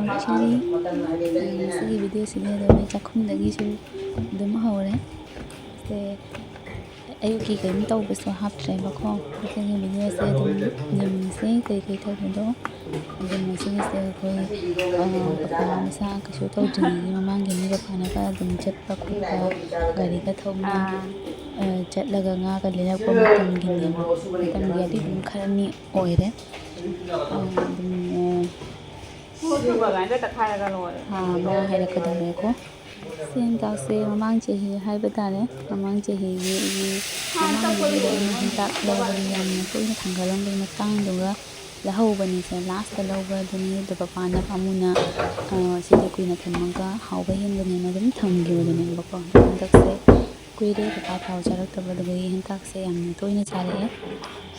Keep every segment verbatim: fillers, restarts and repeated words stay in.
Actually, ꯉꯁꯤꯒꯤ video ꯁꯤꯗꯤ ꯑꯗꯨꯝ ꯑꯩ ꯆꯥꯛꯈꯨꯝꯗꯒꯤ ꯁꯨꯝ ꯑꯗꯨꯝ ꯍꯧꯔꯦ꯫ ꯁꯦ, ꯑꯌꯨꯛꯀꯤ ꯀꯔꯤꯝ ꯇꯧꯕꯁꯨ ꯍꯥꯞꯇ꯭ꯔꯦꯕꯀꯣ꯫ ꯉꯁꯤꯒꯤ video ꯁꯦ ꯑꯗꯨꯝ ꯌꯦꯡꯃꯤꯟꯅꯁꯦ ꯀꯔꯤ ꯀꯔꯤ ꯇꯧꯕꯗꯣ꯫ ꯑꯗꯨꯝ ꯉꯁꯤꯒꯤꯁꯦ ꯑꯩꯈꯣꯏ, ꯑ, ꯄꯄꯥ ꯃꯁꯥ ꯀꯩꯁꯨ ꯇꯧꯗ꯭ꯔꯤꯉꯩꯒꯤ ꯃꯃꯥꯡꯒꯤ ꯃꯤ ꯄꯄꯥꯅꯒ ꯑꯗꯨꯝ ꯆꯠꯄ ꯈꯣꯠꯄ, ꯒꯥꯔꯤꯒ ꯊꯧꯅ, ꯑꯥ꯫ ꯑ, ꯆꯠꯂꯒ ꯉꯥꯒ ꯂꯩꯔꯛꯄ ꯃꯇꯝꯒꯤꯅꯦꯕ꯫ ꯃꯇꯝꯒꯤ ꯑꯗꯨꯝ ꯈꯔꯅꯤ ꯑꯣꯏꯔꯦ꯫ ꯑ, ꯑꯗꯨꯝ, ꯑ, ꯃꯨꯊ꯭ꯔꯨꯕꯤ ꯑꯗꯨꯃꯥꯏꯅ ꯇꯛꯈꯥꯏꯔꯒ ꯂꯣꯏꯔꯦ꯫ ꯑꯥ, ꯉꯥ ꯍꯥꯏꯔꯛꯀꯗꯧꯔꯦꯀꯣ꯫ ꯁꯤ ꯍꯦꯟꯇꯥꯛꯁꯦ ꯃꯃꯥꯡ ꯆꯍꯤ ꯍꯥꯏꯕ ꯇꯥꯔꯦ, ꯃꯃꯥꯡ ꯆꯍꯤꯒꯤ ꯑꯩꯒꯤ ꯃꯃꯥꯡ ꯆꯍꯤꯗꯤ ꯑꯩꯅ ꯍꯦꯟꯇꯥꯛ ꯂꯧꯕꯒꯤ ꯌꯥꯝꯅ ꯀꯨꯏꯅ ꯊꯥꯡꯒꯠꯂꯝꯕꯒꯤ ꯃꯇꯥꯡꯗꯨꯒ ꯂꯧꯍꯧꯕꯅꯤꯁꯦ, last ꯂꯧꯕꯗꯨꯅꯤ꯫ ꯑꯗꯣ ꯄꯄꯥꯅ ꯄꯥꯝꯃꯨꯅ, ꯑ, ꯁꯤꯗꯤ ꯀꯨꯏꯅ ꯊꯝꯃꯒ ꯍꯥꯎꯕ ꯍꯦꯟꯕꯅꯦꯅ ꯑꯗꯨꯝ ꯊꯝꯈꯤꯕꯗꯨꯅꯦꯕꯀꯣ꯫ ꯑꯗꯣ ꯍꯟꯗꯛꯁꯦ ꯀꯨꯏꯔꯦ ꯄꯄꯥ ꯊꯥꯎ ꯆꯥꯔꯛꯇꯕꯗꯨꯗꯒꯤ ꯍꯦꯟꯇꯥꯛꯁꯦ ꯌꯥꯝꯅ ꯇꯣꯏꯅ ꯆꯥꯔꯛꯑꯦ꯫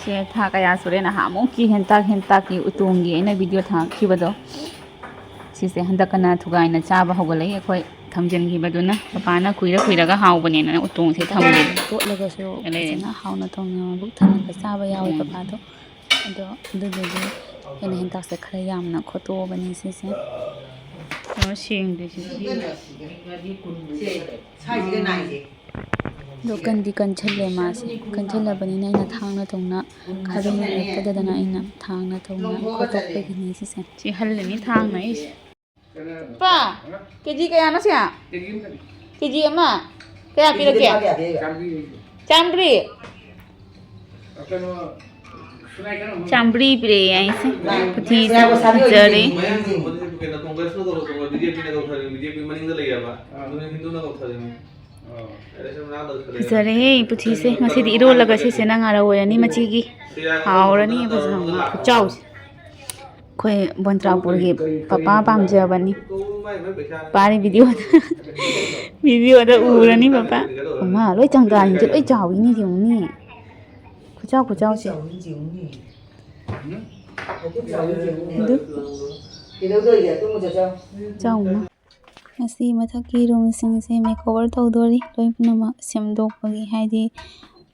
ꯁꯦ ꯊꯥ ꯀꯌꯥ ꯁꯨꯔꯦ ꯅꯍꯥꯟꯃꯨꯛꯀꯤ ꯍꯦꯟꯇꯥꯛ, ꯍꯦꯟꯇꯥꯛꯀꯤ ꯎꯇꯣꯡꯒꯤ ꯑꯩꯅ video ꯊꯥꯒꯠꯈꯤꯕꯗꯣ꯫ ꯁꯤꯁꯦ ꯍꯟꯗꯛꯀꯅ ꯊꯨꯒꯥꯏꯅ ꯆꯥꯕ ꯍꯧꯒꯠꯂꯛꯏ ꯑꯩꯈꯣꯏ ꯊꯝꯖꯤꯟꯈꯤꯕꯗꯨꯅ꯫ ꯄꯄꯥꯅ ꯀꯨꯏꯔ ꯀꯨꯏꯔꯒ ꯍꯥꯎꯕꯅꯦꯅ ꯎꯇꯣꯡꯁꯦ ꯊꯝꯈꯤꯕ꯫ ꯇꯣꯠꯂꯒꯁꯨ ꯂꯩ꯫ ꯐꯖꯅ ꯍꯥꯎꯅ ꯊꯣꯡꯅ ꯃꯕꯨꯛ ꯊꯟꯅꯒ ꯆꯥꯕ ꯌꯥꯎꯋꯦ ꯎꯝ꯫ ꯄꯄꯥꯗꯣ꯫ ꯑꯗꯣ ꯑꯗꯨꯗꯨꯒꯤ ꯑꯩꯅ ꯍꯦꯟꯇꯥꯛꯁꯦ ꯈꯔ ꯌꯥꯝꯅ ꯈꯣꯠꯇꯣꯛꯑꯕꯅꯤ ꯁꯤꯁꯦ꯫ ꯀꯩꯅꯣ ꯁꯦꯡꯗꯦ ꯁꯤꯁꯦ꯫ ꯁꯦ, ꯁ꯭ꯋꯥꯏꯁꯤꯒ ꯅꯥꯏꯁꯦ꯫ ꯑꯗꯣ ꯀꯟꯗꯤ ꯀꯟꯁꯤꯜꯂꯦ ꯃꯥꯁꯦ꯫ ꯀꯟꯁꯤꯜꯂꯕꯅꯤꯅ ꯑꯩꯅ ꯊꯥꯡꯅ ꯊꯨꯡꯅ ꯈꯥꯕꯩꯅ ꯂꯦꯞꯀꯗꯗꯅ ꯑꯩꯅ ꯊꯥꯡꯅ ꯊꯨꯡꯅ ꯈꯣꯠꯇꯣꯛꯄꯒꯤꯅꯤ ꯁꯤꯁꯦ꯫ ꯁꯤ ꯍꯜꯂꯅꯤ ꯊꯥꯡꯅ ꯑꯩꯁꯦ꯫ ꯄꯥ, ꯀꯦꯖꯤ ꯀꯌꯥꯅꯣ ꯁꯦ? ꯀꯦꯖꯤ ꯑꯃ꯫ ꯀꯦꯖꯤ ꯑꯃ? ꯀꯌꯥ ꯄꯤꯔꯛꯀꯦ? ꯆꯥꯝꯃꯔꯤ꯫ ꯆꯥꯝꯃꯔꯤ? ꯆꯥꯝꯃꯔꯤ ꯄꯤꯔꯛꯑꯦ ꯑꯩꯁꯦ꯫ ꯄꯨꯊꯤꯁꯦ ꯐꯖꯔꯦ꯫ ꯀꯩꯅꯣ ꯀꯣꯡꯒ꯭ꯔꯦꯁꯅ ꯀꯧꯊꯔꯦ, ꯕꯤ ꯖꯦ ꯄꯤꯅ ꯀꯧꯊꯔꯦ, ꯕꯤ ꯖꯦ ꯄꯤ ꯃꯅꯤꯡꯗ ꯂꯩꯌꯦꯕ꯫ ꯑꯗꯨꯅ ꯍꯤꯟꯗꯨꯅ ꯀꯧꯊꯔꯦ꯫ ꯐꯖꯔꯦꯍꯦ ꯄꯨꯊꯤꯁꯦ꯫ ꯉꯁꯤꯗꯤ ꯏꯔꯣꯜꯂꯒ ꯁꯤꯁꯦꯅ ꯉꯥꯔꯧ ꯑꯣꯏꯔꯅꯤ ꯃꯆꯤꯒꯤ꯫ ꯍꯥꯎꯔꯅꯤ ꯐꯖꯅ꯫ ꯈꯨꯆꯥꯎꯁꯦ꯫ ꯑꯩꯈꯣꯏ ꯕꯣꯟꯇ꯭ꯔꯥꯄꯨꯔꯒꯤ ꯄꯄꯥ ꯄꯥꯝꯖꯕꯅꯤ꯫ ꯄꯥꯔꯤ videoꯗ, videoꯗ ꯎꯔꯅꯤ ꯄꯄꯥ꯫ ꯑꯃ ꯂꯣꯏ ꯆꯪꯗꯥꯏꯁꯦ ꯂꯣꯏ ꯆꯥꯎꯋꯤꯅꯦ ꯌꯦꯡꯉꯨꯅꯦ꯫ ꯈꯨꯆꯥꯎ ꯈꯨꯆꯥꯎꯁꯦ꯫ ꯑꯗꯨ ꯆꯥꯎꯅ꯫ ꯉꯁꯤ ꯃꯊꯛꯀꯤ roomꯁꯤꯡꯁꯦ makeover ꯇꯧꯗꯣꯔꯤ꯫ ꯂꯣꯏ ꯄꯨꯝꯅꯃꯛ ꯁꯦꯝꯗꯣꯛꯄꯒꯤ, ꯍꯥꯏꯗꯤ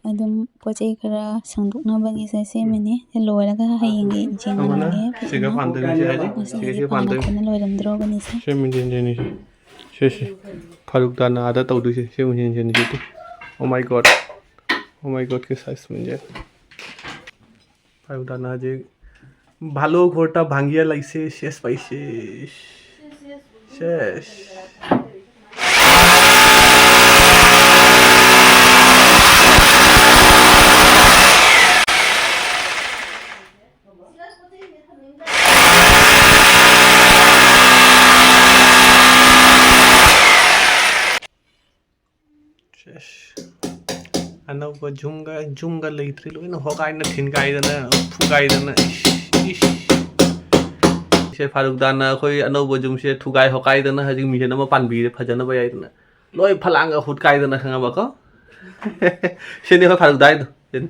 ꯑꯗꯨꯝ ꯄꯣꯠ ꯆꯩ ꯈꯔ ꯁꯦꯡꯗꯣꯛꯅꯕꯒꯤꯁꯦ ꯁꯦꯝꯃꯤꯅꯤ꯫ ꯁꯤ ꯂꯣꯏꯔꯒ ꯍꯌꯦꯡꯒꯤ ꯑꯃꯅ ꯌꯦꯡꯉꯒꯦ ꯁꯤꯒ ꯐꯖꯅ꯫ ꯄꯥꯟꯗꯣꯏꯅꯤ, ꯁꯤ ꯍꯥꯏꯁꯦ꯫ ꯉꯁꯤꯒꯤꯗꯤ ꯁꯤꯒ ꯁꯤ ꯄꯥꯟꯗ ꯄꯥꯟꯗꯣꯏꯅꯤ꯫ ꯈꯣꯠꯅ ꯂꯣꯏꯔꯝꯗ꯭ꯔꯣꯕꯅꯤꯁꯦ꯫ ꯁꯦꯝꯃꯤꯅꯤ, ꯁꯦꯝꯃꯤꯅꯤ, ꯁꯦꯝꯃꯤꯅꯤ꯫ ꯁꯦ, ꯁꯦ꯫ ꯐꯥꯔꯨꯛ ꯗꯥꯅ ꯑꯥꯗ ꯇꯧꯗꯣꯏꯁꯦ꯫ ꯁꯦꯝꯃꯤꯅꯤ, ꯁꯦꯝꯃꯤꯅꯤ, ꯁꯦꯝꯃꯤꯅꯤ꯫ Oh my God. Oh my God, ꯀꯤ size ꯃꯟꯖꯦ꯫ ꯐꯥꯔꯨꯛ ꯗꯥꯅ ꯍꯧꯖꯤꯛ ꯚꯥꯂꯣ ꯒꯣꯇꯥ ꯚꯥꯡꯒꯤꯌꯥ ꯂꯩꯁꯦ, ꯁꯦꯁ ꯄꯩꯁꯦ꯫ ꯁꯦꯁ꯫ ꯁꯦꯁ꯫ ꯑꯅꯧꯕ ꯖꯨꯝꯒ, ꯖꯨꯝꯒ ꯂꯩꯇ꯭ꯔꯤ, ꯂꯣꯏꯅ ꯍꯣꯒꯥꯏꯅ ꯊꯤꯟꯒꯥꯏꯗꯅ, ꯐꯨꯒꯥꯏꯗꯅ, ꯏꯁ, ꯏꯁ꯫ ꯁꯦ ꯐꯥꯔꯨꯛ ꯗꯥꯅ ꯑꯩꯈꯣꯏ ꯑꯅꯧꯕ ꯖꯨꯝꯁꯦ ꯊꯨꯒꯥꯏ ꯍꯣꯀꯥꯏꯗꯅ ꯍꯧꯖꯤꯛ ꯃꯤꯍꯦꯟ ꯑꯃ ꯄꯥꯟꯕꯤꯔꯦ, ꯐꯖꯅꯕ ꯌꯥꯏꯗꯅ꯫ ꯂꯣꯏ ꯐꯂꯥꯡꯒ ꯍꯨꯠꯀꯥꯏꯗꯅ ꯈꯪꯉꯕꯀꯣ? ꯁꯤꯅꯤ ꯑꯩꯈꯣꯏ ꯐꯥꯔꯨꯛ ꯗꯥ ꯍꯥꯏꯗꯣ꯫ ꯁꯤꯅꯤ꯫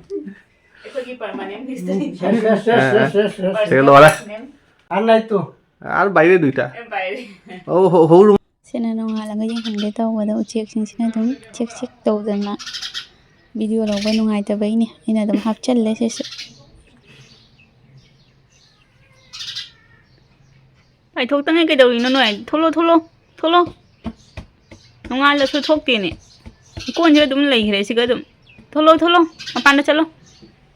ꯑꯩꯈꯣꯏꯒꯤ permanent ꯃꯤꯁꯇ꯭ꯔꯤ꯫ Yes, yes, yes, yes, yes, yes. ꯁꯤ ꯂꯣꯏꯔꯦ꯫ ꯑꯥꯔ ꯂꯥꯏꯠꯇꯨ꯫ ꯑꯥꯔ ꯕꯥꯏꯔꯦ ꯗꯨꯏꯇꯥ꯫ ꯑꯦ, ꯕꯥꯏꯔꯦ꯫ ꯑꯣ, ꯍꯣ, ꯍꯧꯔꯨꯝ꯫ ꯁꯤꯅ ꯅꯣꯡꯉꯥꯜꯂꯒ ꯌꯦꯡꯍꯟꯒꯦ ꯇꯧꯕꯗ ꯎꯆꯦꯛꯁꯤꯡꯁꯤꯅ ꯑꯗꯨꯝ ꯆꯦꯛ ꯆꯦꯛ ꯇꯧꯗꯅ video ꯂꯧꯕ ꯅꯨꯡꯉꯥꯏꯇꯕꯩꯅꯦ꯫ ꯑꯩꯅ ꯑꯗꯨꯝ ꯍꯥꯞꯆꯜꯂꯦ ꯁꯤꯁꯨ꯫ ꯄꯥꯏꯊꯣꯛꯇꯉꯥꯏ ꯀꯩꯗꯧꯔꯤꯅꯣ ꯅꯣꯏ? ꯊꯣꯛꯂꯣ, ꯊꯣꯛꯂꯣ, ꯊꯣꯛꯂꯣ꯫ ꯅꯣꯡꯉꯥꯜꯂꯁꯨ ꯊꯣꯛꯇꯦꯅꯦ꯫ ꯀꯣꯟꯁꯤꯗ ꯑꯗꯨꯝ ꯂꯩꯈ꯭ꯔꯦ ꯁꯤꯒ ꯑꯗꯨꯝ꯫ ꯊꯣꯛꯂꯣ, ꯊꯣꯛꯂꯣ꯫ ꯃꯄꯥꯟꯗ ꯆꯠꯂꯣ꯫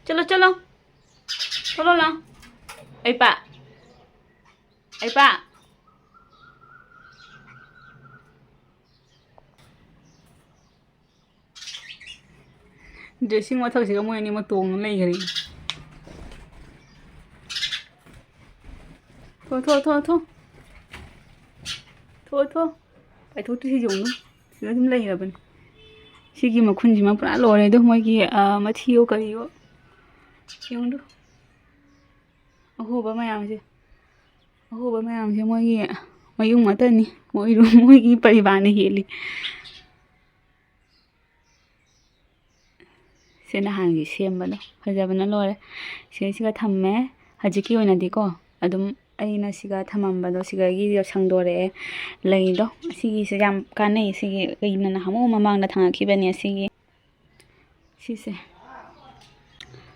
ꯆꯠꯂꯣ, ꯆꯠꯂꯣ꯫ ꯊꯣꯛꯂꯣ ꯂꯥꯎ꯫ ꯑꯩ ꯄꯥ꯫ ꯑꯩ ꯄꯥ꯫ Dressing ꯃꯊꯛꯁꯤꯒ ꯃꯣꯏ ꯑꯅꯤꯃꯛ ꯇꯣꯡꯉ ꯂꯩꯈ꯭ꯔꯦ꯫ ꯊꯣ, ꯊꯣ, ꯊꯣ, ꯊꯣ꯫ ꯊꯣ, ꯊꯣ꯫ ꯄꯥꯏꯊꯣꯛꯇ꯭ꯔꯤ ꯁꯤ ꯌꯦꯡꯉꯨ꯫ ꯁꯤꯗ ꯑꯗꯨꯝ ꯂꯩꯈ꯭ꯔꯕꯅꯤ꯫ ꯁꯤꯒꯤ ꯃꯈꯨꯟꯁꯤꯃ ꯄꯨꯔꯥ ꯂꯣꯏꯔꯦ꯫ ꯑꯗꯣ ꯃꯣꯏꯒꯤ, ꯑ, ꯃꯊꯤꯌꯣ ꯀꯔꯤꯌꯣ꯫ ꯌꯦꯡꯉꯨ꯫ ꯑꯍꯣꯕ ꯃꯌꯥꯝꯁꯦ꯫ ꯑꯍꯣꯕ ꯃꯌꯥꯝꯁꯦ ꯃꯣꯏꯒꯤ ꯃꯌꯨꯝ ꯉꯥꯛꯇꯅꯤ꯫ ꯃꯣꯏ, ꯃꯣꯏꯒꯤ ꯄꯔꯤꯕꯥꯔꯅ ꯍꯦꯜꯂꯤ꯫ ꯁꯤ ꯅꯍꯥꯟꯒꯤ ꯁꯦꯝꯕꯗꯣ ꯐꯖꯕꯅ ꯂꯣꯏꯔꯦ꯫ ꯁꯤꯗꯩꯁꯤꯒ ꯊꯝꯃꯦ꯫ ꯍꯧꯖꯤꯛꯀꯤ ꯑꯣꯏꯅꯗꯤꯀꯣ ꯑꯗꯨꯝ ꯑꯩꯅ ꯁꯤꯒ ꯊꯝꯃꯝꯕꯗꯣ ꯁꯤꯗꯒꯤ ꯁꯪꯗꯣꯔꯛꯑꯦ ꯂꯩꯗꯣ꯫ ꯁꯤꯒꯤꯁꯦ ꯌꯥꯝ ꯀꯥꯟꯅꯩ꯫ ꯁꯤꯒꯤ ꯑꯩꯅ ꯅꯍꯥꯟꯃꯨꯛ ꯃꯃꯥꯡꯗ ꯊꯥꯡꯒꯠꯈꯤꯕꯅꯦ꯫ ꯁꯤꯒꯤ, ꯁꯤꯁꯦ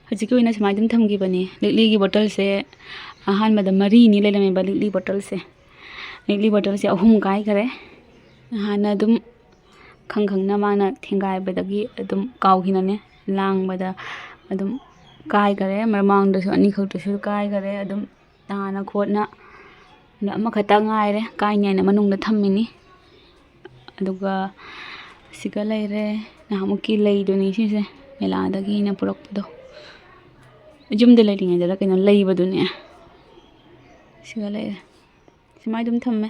ꯍꯧꯖꯤꯛꯀꯤ ꯑꯣꯏꯅ ꯁꯨꯃꯥꯏꯅ ꯑꯗꯨꯝ ꯊꯝꯈꯤꯕꯅꯤ꯫ ꯂꯤꯛꯂꯤꯒꯤ ꯕꯣꯇꯜꯁꯦ ꯑꯍꯥꯟꯕꯗ ꯃꯔꯤꯅꯤ ꯂꯩꯔꯝꯃꯦꯕ, ꯂꯤꯛꯂꯤ ꯕꯣꯇꯜꯁꯦ꯫ ꯂꯤꯛꯂꯤ ꯕꯣꯇꯜꯁꯦ ꯑꯍꯨꯝ ꯀꯥꯏꯈꯔꯦ꯫ ꯅꯍꯥꯟꯅ ꯑꯗꯨꯝ ꯈꯪ ꯈꯪꯅ ꯃꯥꯅ ꯊꯦꯡꯒꯥꯏꯕꯗꯒꯤ ꯑꯗꯨꯝ ꯀꯥꯎꯈꯤꯅꯅꯦ ꯂꯥꯡꯕꯗ ꯑꯗꯨꯝ ꯀꯥꯏꯈꯔꯦ꯫ ꯃꯃꯥꯡꯗꯁꯨ ꯑꯅꯤꯈꯛꯇꯁꯨ ꯀꯥꯏꯈꯔꯦ꯫ ꯑꯗꯨꯝ ꯇꯥꯅ ꯈꯣꯠꯅ ꯑꯗꯣ ꯑꯃꯈꯛꯇ ꯉꯥꯏꯔꯦ, ꯀꯥꯏꯅꯤ ꯍꯥꯏꯅ ꯃꯅꯨꯡꯗ ꯊꯝꯃꯤꯅꯤ꯫ ꯑꯗꯨꯒ ꯁꯤꯒ ꯂꯩꯔꯦ, ꯅꯍꯥꯟꯃꯨꯛꯀꯤ ꯂꯩꯗꯨꯅꯤ ꯁꯤꯁꯦ, ꯃꯦꯂꯥꯗꯒꯤ ꯑꯩꯅ ꯄꯨꯔꯛꯄꯗꯣ꯫ ꯌꯨꯝꯗ ꯂꯩꯔꯤꯉꯩꯗꯔ ꯀꯩꯅꯣ ꯂꯩꯕꯗꯨꯅꯦ꯫ ꯁꯤꯒ ꯂꯩꯔꯦ, ꯁꯨꯃꯥꯏ ꯑꯗꯨꯝ ꯊꯝꯃꯦ꯫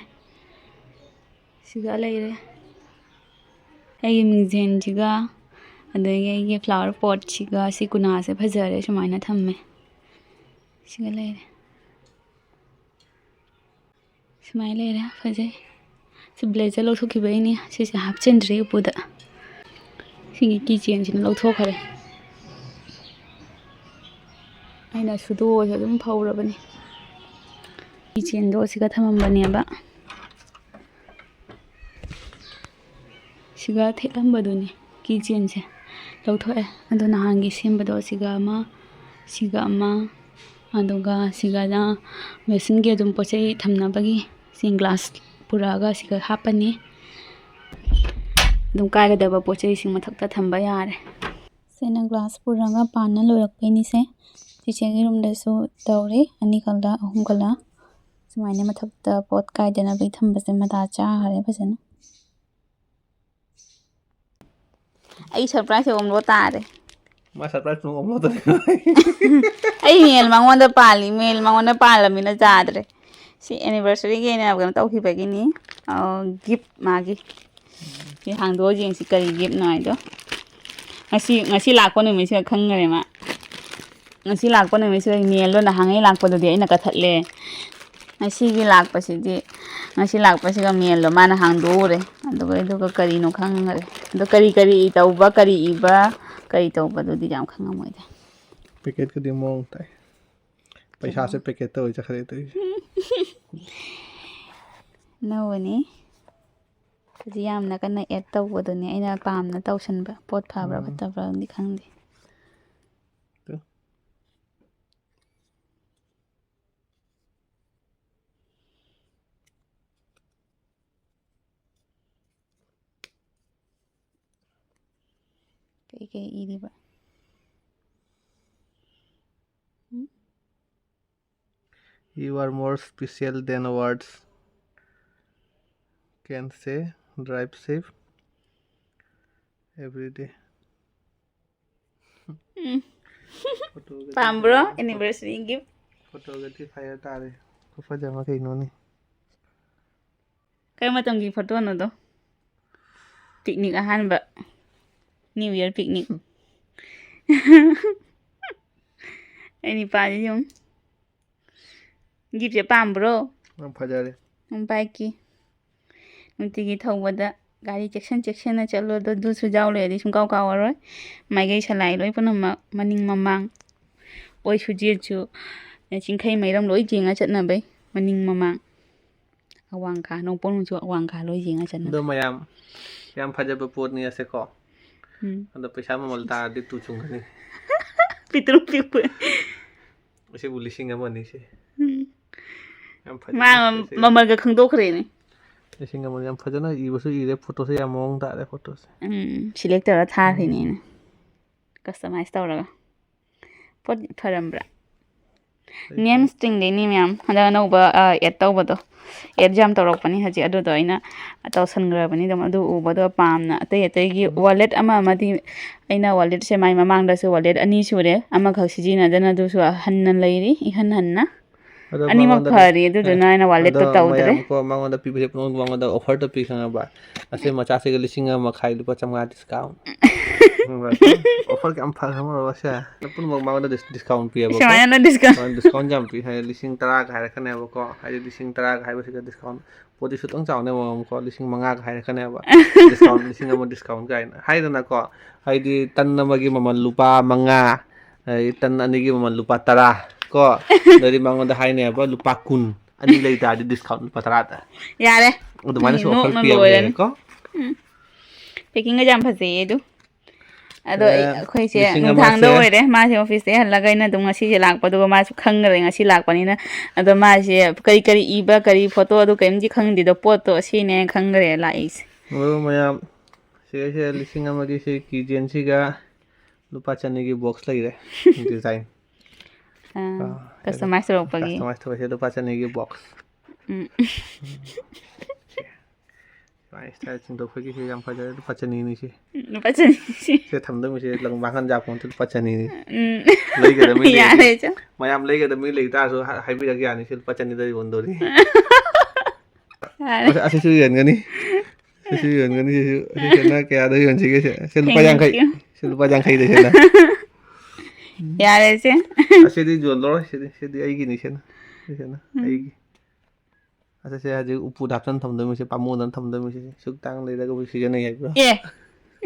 ꯁꯤꯒ ꯂꯩꯔꯦ, ꯑꯩꯒꯤ ꯃꯤꯡꯖꯦꯜꯁꯤꯒ, ꯑꯗꯒꯤ ꯑꯩꯒꯤ ꯐ꯭ꯂꯥꯋꯔ ꯄꯣꯠꯁꯤꯒ꯫ ꯁꯤ ꯀꯨꯅꯥꯁꯦ ꯐꯖꯔꯦ, ꯁꯨꯃꯥꯏꯅ ꯊꯝꯃꯦ꯫ ꯁꯤꯒ ꯂꯩꯔꯦ, ꯁꯨꯃꯥꯏꯅ ꯂꯩꯔꯦ, ꯐꯖꯩ꯫ ꯁꯤ ꯕ꯭ꯂꯦꯖꯔ ꯂꯧꯊꯣꯛꯈꯤꯕꯩꯅꯦ, ꯁꯤꯁꯦ ꯍꯥꯞꯆꯤꯟꯗ꯭ꯔꯤ ꯎꯄꯨꯗ꯫ ꯁꯤꯒꯤ ꯀꯤ ꯆꯦꯟꯁꯤꯅ ꯂꯧꯊꯣꯛꯈ꯭ꯔꯦ꯫ ꯑꯩꯅ ꯁꯨꯗꯣꯛꯑꯁꯨ ꯑꯗꯨꯝ ꯐꯧꯔꯕꯅꯤ꯫ ꯀꯤ ꯆꯦꯟꯗꯣ ꯁꯤꯒ ꯊꯝꯃꯝꯕꯅꯦꯕ꯫ ꯁꯤꯒ ꯊꯦꯠꯂꯝꯕꯗꯨꯅꯤ ꯀꯤ ꯆꯦꯟꯁꯦ ꯂꯧꯊꯣꯛꯑꯦ꯫ ꯑꯗꯣ ꯅꯍꯥꯟꯒꯤ ꯁꯦꯝꯕꯗꯣ ꯁꯤꯒ ꯑꯃ, ꯁꯤꯒ ꯑꯃ, ꯑꯗꯨꯒ ꯁꯤꯒꯅ ꯋꯦꯁꯟꯒꯤ ꯑꯗꯨꯝ ꯄꯣꯠ ꯆꯩ ꯊꯝꯅꯕꯒꯤ ꯁꯤ ꯒ꯭ꯂꯥꯁ ꯄꯨꯔꯛꯑꯒ ꯁꯤꯒ ꯍꯥꯞꯄꯅꯤ꯫ ꯑꯗꯨꯝ ꯀꯥꯏꯒꯗꯕ ꯄꯣꯠ ꯆꯩꯁꯤꯡ ꯃꯊꯛꯇ ꯊꯝꯕ ꯌꯥꯔꯦ꯫ ꯁꯤꯅ ꯒ꯭ꯂꯥꯁ ꯄꯨꯔꯒ ꯄꯥꯟꯅ ꯂꯣꯏꯔꯛꯄꯩꯅꯤꯁꯦ꯫ ꯆꯤꯆꯦꯒꯤ ꯔꯨꯝꯗꯁꯨ ꯇꯧꯔꯤ, ꯑꯅꯤꯈꯛꯂ ꯑꯍꯨꯝꯈꯛꯂ꯫ ꯁꯨꯃꯥꯏꯅ ꯃꯊꯛꯇ ꯄꯣꯠ ꯀꯥꯏꯗꯅꯕꯒꯤ ꯊꯝꯕꯁꯦ ꯃꯇꯥ ꯆꯥꯈꯔꯦ ꯐꯖꯅ꯫ ꯑꯩ ꯁꯔꯄ꯭ꯔꯥꯏꯁ ꯑꯣꯝꯂꯣ ꯇꯥꯔꯦ꯫ ꯃꯥ ꯁꯔꯄ꯭ꯔꯥꯏꯁ ꯇꯨ ꯑꯣꯝꯂꯣ ꯇꯥꯔꯦ꯫ ꯑꯩ ꯃꯦꯜ ꯃꯉꯣꯟꯗ ꯄꯥꯜꯂꯤ, ꯃꯦꯜ ꯃꯉꯣꯟꯗ ꯄꯥꯜꯂꯃꯤꯅ ꯆꯥꯗ꯭ꯔꯦ꯫ ꯁꯤ ꯑꯦꯅꯤꯚꯔꯁꯔꯤꯒꯤ ꯑꯩꯅ ꯀꯩꯅꯣ ꯇꯧꯈꯤꯕꯒꯤꯅꯤ, ꯒꯤꯐ ꯃꯥꯒꯤ꯫ ꯁꯤ ꯍꯥꯡꯗꯣꯛꯑ ꯌꯦꯡꯁꯤ ꯀꯔꯤ ꯒꯤꯐꯅꯣ ꯍꯥꯏꯗꯣ꯫ ꯉꯁꯤ, ꯉꯁꯤ ꯂꯥꯛꯄ ꯅꯨꯃꯤꯠꯁꯤꯗ ꯈꯪꯈꯔꯦ ꯃꯥ꯫ ꯉꯁꯤ ꯂꯥꯛꯄ ꯅꯨꯃꯤꯠꯁꯤꯗ ꯃꯦꯜꯗꯣ ꯅꯍꯥꯟꯉꯩ ꯂꯥꯛꯄꯗꯨꯗꯤ ꯑꯩꯅ ꯀꯛꯊꯠꯂꯦ꯫ ꯉꯁꯤꯒꯤ ꯂꯥꯛꯄꯁꯤꯗꯤ, ꯉꯁꯤ ꯂꯥꯛꯄꯁꯤꯒ ꯃꯦꯜꯗꯣ ꯃꯥꯅ ꯍꯥꯡꯗꯣꯛꯎꯔꯦ꯫ ꯑꯗꯨꯒ, ꯑꯗꯨꯒ ꯀꯔꯤꯅꯣ ꯈꯪꯈꯔꯦ꯫ ꯑꯗꯣ ꯀꯔꯤ ꯀꯔꯤ ꯇꯧꯕ, ꯀꯔꯤ ꯏꯕ, ꯀꯔꯤ ꯇꯧꯕꯗꯨꯗꯤ ꯌꯥꯝ ꯈꯪꯉꯝꯃꯣꯏꯗ꯫ ꯄꯦꯀꯦꯠꯀꯗꯤ ꯃꯑꯣꯡ ꯇꯥꯏ꯫ ꯄꯩꯁꯥꯁꯦ ꯄꯦꯀꯦꯠꯇ ꯑꯣꯏ ꯆꯠꯈ꯭ꯔꯦ ꯇꯧꯔꯤꯁꯦ꯫ ꯑꯅꯧꯕꯅꯤ꯫ ꯍꯧꯖꯤꯛ ꯌꯥꯝꯅ ꯀꯟꯅ ꯑꯦꯗ ꯇꯧꯕꯗꯨꯅꯦ ꯑꯩꯅ ꯄꯥꯝꯅ ꯇꯧꯁꯟꯕ꯫ ꯄꯣꯠ ꯐꯕ꯭ꯔꯥ ꯎꯝ꯫ ꯐꯠꯇꯕ꯭ꯔꯥꯗꯤ ꯈꯪꯗꯦ꯫ ꯇꯨ꯫ ꯀꯩꯀꯩ ꯏꯔꯤꯕ? ꯎꯝ? You are more special than words can say. Drive safe every day. ꯎꯝ꯫ ꯐꯣꯇꯣꯒꯗꯤ ꯄꯥꯝꯕ꯭ꯔꯣ? ꯐꯖꯔꯦ꯫ Anniversary gift? ꯐꯣꯇꯣꯒꯗꯤ fire ꯇꯥꯔꯦ꯫ ꯈꯨꯐꯖ ꯑꯃ ꯀꯩꯅꯣꯅꯦ꯫ ꯀꯔꯝꯕ ꯃꯇꯝꯒꯤ ꯐꯣꯇꯣꯅꯣꯗꯣ? Picnic ꯑꯍꯥꯟꯕ꯫ New Year picnic꯫ ꯑꯩ ꯅꯤꯄꯥꯗꯤ ꯌꯦꯡꯉꯨ꯫ Giftꯁꯦ ꯄꯥꯝꯕ꯭ꯔꯣ? ꯌꯥꯝ ꯐꯖꯔꯦ꯫ ꯎꯝ, bikeꯀꯤ꯫ ꯅꯨꯡꯇꯤꯒꯤ ꯊꯧꯕꯗ ꯒꯥꯔꯤ ꯆꯦꯛꯁꯤꯟ ꯆꯦꯛꯁꯤꯟꯅ ꯆꯠꯂꯣ, ꯑꯗꯣ ꯑꯗꯨꯁꯨ ꯌꯥꯎ ꯂꯩꯔꯗꯤ ꯁꯨꯡꯀꯥꯎ ꯀꯥꯎꯔꯔꯣꯏ꯫ ꯃꯥꯏꯀꯩ ꯁꯂꯥꯏ ꯂꯣꯏ ꯄꯨꯝꯅꯃꯛ, ꯃꯅꯤꯡ ꯃꯃꯥꯡ, ꯑꯣꯏ ꯁꯨꯖꯦꯠꯁꯨ, ꯆꯤꯡꯈꯩ ꯃꯩꯔꯝ ꯂꯣꯏ ꯌꯦꯡꯉ ꯆꯠꯅꯕꯩ, ꯃꯅꯤꯡ ꯃꯃꯥꯡ꯫ ꯑꯋꯥꯡ ꯈꯥ, ꯅꯣꯡꯄꯣꯛ ꯅꯣꯡꯆꯨꯞ ꯑꯋꯥꯡ ꯈꯥ ꯂꯣꯏ ꯌꯦꯡꯉ ꯆꯠꯅꯕ꯫ ꯑꯗꯣ ꯃꯌꯥꯝ, ꯌꯥꯝ ꯐꯖꯕ ꯄꯣꯠꯅꯤ ꯑꯁꯦꯀꯣ꯫ ꯎꯝ꯫ ꯑꯗꯣ ꯄꯩꯁꯥ ꯃꯃꯜ ꯇꯥꯔꯗꯤ ꯇꯨ ꯆꯨꯡꯒꯅꯤ꯫ ꯄꯤꯛꯇ꯭ꯔꯨ ꯄꯤꯛꯄ꯫ ꯑꯁꯤꯕꯨ ꯂꯤꯁꯤꯡ ꯑꯃꯅꯤ ꯁꯤ꯫ ꯎꯝ꯫ ꯌꯥꯝ ꯐꯖꯩ꯫ ꯃꯥ ꯑꯁꯤ ꯃꯃꯜꯒ ꯈꯪꯗꯣꯛꯈ꯭ꯔꯦꯅꯦ꯫ ꯂꯤꯁꯤꯡ ꯑꯃ ꯌꯥꯝ ꯐꯖꯅ ꯏꯕꯁꯨ ꯏꯔꯦ, ꯐꯣꯇꯣꯁꯨ ꯌꯥꯝ ꯃꯑꯣꯡ ꯇꯥꯔꯦ ꯐꯣꯇꯣꯁꯦ꯫ ꯎꯝ, select ꯇꯧꯔ ꯊꯥꯈ꯭ꯔꯤꯅꯦ ꯑꯩꯅ꯫ Customize ꯇꯧꯔꯒ꯫ ꯄꯣꯠ ꯐꯔꯝꯕ꯭ꯔꯥ? ꯐꯩ, ꯅꯦꯝ ꯐꯩ꯫ Stringꯗꯩꯅꯤ ꯃꯌꯥꯝ꯫ ꯍꯟꯗꯛ ꯑꯅꯧꯕ, ꯑ, add ꯇꯧꯕꯗꯣ꯫ Add ꯌꯥꯝ ꯇꯧꯔꯛꯄꯅꯤ ꯍꯧꯖꯤꯛ꯫ ꯑꯗꯨꯗꯣ ꯑꯩꯅ ꯇꯧꯁꯟꯈ꯭ꯔꯕꯅꯤ ꯑꯗꯨꯝ꯫ ꯑꯗꯨ ꯎꯕꯗꯣ ꯄꯥꯝꯅ꯫ ꯑꯇꯩ ꯑꯇꯩꯒꯤ wallet ꯑꯃ ꯑꯃꯗꯤ ꯑꯩꯅ walletꯁꯦ ꯃꯥꯏ ꯃꯃꯥꯡꯗꯁꯨ wallet ꯑꯅꯤ ꯁꯨꯔꯦ꯫ ꯑꯃꯈꯛ ꯁꯤꯖꯤꯟꯅꯗꯅ ꯑꯗꯨꯁꯨ ꯍꯟꯅ ꯂꯩꯔꯤ, ꯏꯍꯟ ꯍꯟꯅ꯫ ꯑꯗꯣ ꯑꯅꯤꯃꯛ ꯃꯉꯣꯟꯗ, ꯐꯔꯤ, ꯑꯗꯨꯗꯨꯅ ꯑ, ꯑꯩꯅ walletꯇ ꯑꯗꯣ ꯇꯧꯗ꯭ꯔꯦ꯫ ꯃꯌꯥꯝ ꯀꯣ, ꯃꯉꯣꯟꯗ ꯄꯤꯕꯁꯦ ꯄꯨꯝꯅꯃꯛ ꯃꯉꯣꯟꯗ offerꯗ ꯄꯤ ꯈꯪꯉꯕ? ꯑꯁꯤ ꯃꯆꯥꯁꯤꯒ ꯂꯤꯁꯤꯡ ꯑꯃ ꯃꯈꯥꯏ, ꯂꯨꯄꯥ ꯆꯥꯝꯃꯉꯥ discount꯫ ꯈꯪꯕ꯭ꯔꯥ? Offer ꯀꯌꯥꯝ ꯐꯈ꯭ꯔꯕ ꯁꯦ? ꯄꯨꯝꯅꯃꯛ ꯃꯉꯣꯟꯗ dis-, discount ꯄꯤꯌꯦꯕꯀꯣ꯫ ꯁꯨꯃꯥꯏꯅ discount꯫ ꯁꯨꯃꯥꯏꯅ discount ꯌꯥꯝ ꯄꯤ ꯍꯥꯏ, ꯂꯤꯁꯤꯡ ꯇꯔꯥꯒ ꯍꯥꯏꯔꯛꯀꯅꯦꯕꯀꯣ꯫ ꯍꯥꯏꯗꯤ ꯂꯤꯁꯤꯡ ꯇꯔꯥꯒ ꯍꯥꯏꯕꯁꯤꯒ discount ꯄꯣꯠꯇꯤ ꯁꯨꯇꯪ ꯆꯥꯎꯅ ꯌꯦꯡꯉꯣꯀꯣ, ꯂꯤꯁꯤꯡ ꯃꯉꯥꯒ ꯍꯥꯏꯔꯛꯀꯅꯦꯕ꯫ Discount, ꯂꯤꯁꯤꯡ ꯑꯃ discount ꯀꯥꯏꯅ ꯍꯥꯏꯗꯅꯀꯣ꯫ ꯍꯥꯏꯗꯤ ꯇꯟ ꯑꯃꯒꯤ ꯃꯃꯜ ꯂꯨꯄꯥ ꯃꯉꯥ, ꯑꯗꯩ ꯇꯟ ꯑꯅꯤꯒꯤ ꯃꯃꯜ ꯂꯨꯄꯥ ꯇꯔꯥ ꯀꯣ꯫ ꯑꯗꯩꯗꯤ ꯃꯉꯣꯟꯗ ꯍꯥꯏꯅꯦꯕ ꯂꯨꯄꯥ ꯀꯨꯟ꯫ ꯑꯅꯤ ꯂꯩ ꯇꯥꯔꯗꯤ discount ꯂꯨꯄꯥ ꯇꯔꯥꯗ꯫ ꯌꯥꯔꯦ꯫ ꯑꯗꯨꯃꯥꯏꯅꯁꯨ ꯎꯝ, offer ꯅꯣꯛꯅ ꯄꯤꯔꯝꯃꯦ ꯂꯣꯏꯔꯅꯤ꯫ ꯀꯣ꯫ ꯄꯦꯀꯤꯡꯒꯁꯦ ꯌꯥꯝ ꯐꯖꯩꯌꯦ ꯑꯗꯨ꯫ ꯑꯗꯣ ꯑꯩ- ꯑꯦ, ꯑꯩꯈꯣꯏꯁꯦ ꯂꯤꯁꯤꯡ ꯅꯨꯡꯊꯥꯡꯗ ꯑꯃꯁꯦ꯫ ꯑꯣꯏꯔꯦ ꯃꯥꯁꯦ ꯑꯣꯐꯤꯁꯇ ꯍꯜꯂꯒ ꯑꯩꯅ ꯑꯗꯨꯝ ꯉꯁꯤꯁꯦ ꯂꯥꯛꯄꯗꯨꯒ ꯃꯥꯁꯨ ꯈꯪꯈ꯭ꯔꯦ ꯉꯁꯤ ꯂꯥꯛꯄꯅꯤꯅ꯫ ꯑꯗꯣ ꯃꯥꯁꯦ ꯀꯔꯤ ꯀꯔꯤ ꯏꯕ ꯀꯔꯤ ꯐꯣꯇꯣ ꯑꯗꯨ ꯀꯔꯤꯝꯗꯤ ꯈꯪꯗꯦꯗꯣ ꯄꯣꯠꯇꯣ ꯑꯁꯤꯅꯦ ꯈꯪꯈ꯭ꯔꯦ ꯂꯥꯛꯏꯁꯦ꯫ ꯃꯔꯨꯞ ꯃꯌꯥꯝ, ꯁꯤꯒꯩꯁꯦ ꯂꯤꯁꯤꯡ ꯑꯃꯒꯤ ꯁꯤ keychain ꯁꯤꯒ ꯂꯨꯄꯥ ꯆꯅꯤꯒꯤ box ꯂꯩꯔꯦ꯫ Design꯫ ꯑꯥ, customize ꯇꯧꯔꯛꯄꯒꯤ꯫ Customize ꯇꯧꯕꯁꯦ ꯂꯨꯄꯥ ꯆꯅꯤꯒꯤ box꯫ ꯎꯝ꯫ ꯁꯨꯃꯥꯏꯅ style ꯆꯤꯡꯊꯣꯛꯄꯒꯤꯁꯦ ꯌꯥꯝ ꯐꯖꯔꯦ, ꯂꯨꯄꯥ ꯆꯅꯤꯅꯤ ꯁꯤ꯫ ꯂꯨꯄꯥ ꯆꯅꯤ꯫ ꯁꯦ ꯊꯝꯗꯣꯏꯃꯤꯁꯦ ꯂꯪ ꯃꯥꯡꯍꯟ ꯌꯥꯄꯣꯟꯇꯦ, ꯂꯨꯄꯥ ꯆꯅꯤꯅꯤ꯫ ꯎꯝ꯫ ꯂꯩꯒꯗꯕ ꯃꯤ ꯂꯩꯔꯗꯤ, ꯌꯥꯔꯦ ꯆꯣ꯫ ꯃꯌꯥꯝ ꯂꯩꯒꯗꯕ ꯃꯤ ꯂꯩ ꯇꯥꯔꯁꯨ ꯍꯥ-, ꯍꯥꯏꯕꯤꯔꯛ ꯌꯥꯅꯤ, ꯁꯤ ꯂꯨꯄꯥ ꯆꯅꯤꯗ ꯌꯣꯟꯗꯣꯔꯤ꯫ ꯌꯥꯔꯦ꯫ ꯑꯁ-, ꯑꯁꯤꯁꯨ ꯌꯣꯟꯒꯅꯤ꯫ ꯁꯤꯁꯨ ꯌꯣꯟꯒꯅꯤ, ꯁꯤꯁꯨ꯫ ꯑꯁꯤꯁꯤꯅ ꯀꯌꯥꯗ ꯌꯣꯟꯁꯤꯒꯦ? ꯁꯦ, ꯁꯦ ꯂꯨꯄꯥ Thank ꯌꯥꯡꯈꯩ꯫ you꯫ ꯁꯦ ꯂꯨꯄꯥ ꯌꯥꯡꯈꯩꯗ ꯁꯤꯅ꯫ ꯌꯥꯔꯦ ꯆꯦ꯫ ꯑꯁꯤꯗꯤ ꯌꯣꯜꯂꯔꯣꯏ, ꯁꯤꯗꯤ, ꯁꯤꯗꯤ ꯑꯩꯒꯤꯅꯤ, ꯁꯤꯅ꯫ ꯁꯤꯁꯤꯅ ꯎꯝ꯫ ꯑꯩꯒꯤ꯫ ꯑꯁꯤꯁꯦ ꯍꯧꯖꯤꯛ ꯎꯄꯨꯗ ꯍꯥꯞꯆꯟ ꯊꯝꯗꯣꯏꯃꯤꯁꯦ, ꯄꯥꯃꯨꯗꯅ ꯊꯝꯗꯣꯏꯃꯤꯁꯦ, ꯁꯨꯛ ꯇꯥꯡ ꯂꯩꯔꯒꯕꯨ ꯁꯤꯖꯤꯟꯅꯩ ꯍꯥꯏꯕ꯭ꯔꯣ? ꯑꯦ,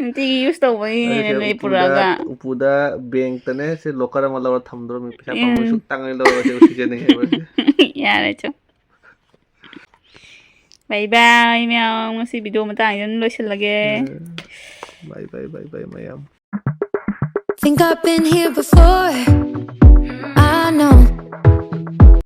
ꯅꯨꯡꯇꯤꯒꯤ use ꯇꯧꯕꯒꯤꯅꯦ ꯑꯗꯨꯁꯦ ꯅꯣꯏ ꯎꯄꯨꯗ, ꯄꯨꯔꯛꯑꯒ꯫ ꯎꯄꯨꯗ bankꯇꯅꯦ ꯁꯤ locker ꯑꯃ ꯂꯧꯔ ꯊꯝꯗꯣꯔꯃꯤ, ꯄꯩꯁꯥ ꯄꯥꯝꯃꯨꯏ, ꯎꯝ꯫ ꯁꯨꯛ ꯇꯥꯡꯉꯩ ꯂꯧꯔꯒ ꯁꯤꯕꯨ ꯁꯤꯖꯤꯟꯅꯩ ꯍꯥꯏꯕ꯭ꯔꯣ? ꯌꯥꯔꯦ ꯆꯣ꯫ Bye bye ꯃꯌꯥꯝ, ꯉꯁꯤ video ꯃꯇꯥꯡꯁꯤꯗ ꯑꯗꯨꯝ ꯂꯣꯏꯁꯤꯜꯂꯒꯦ꯫ Bye bye, bye bye ꯃꯌꯥꯝ꯫ Think I've been here before. I know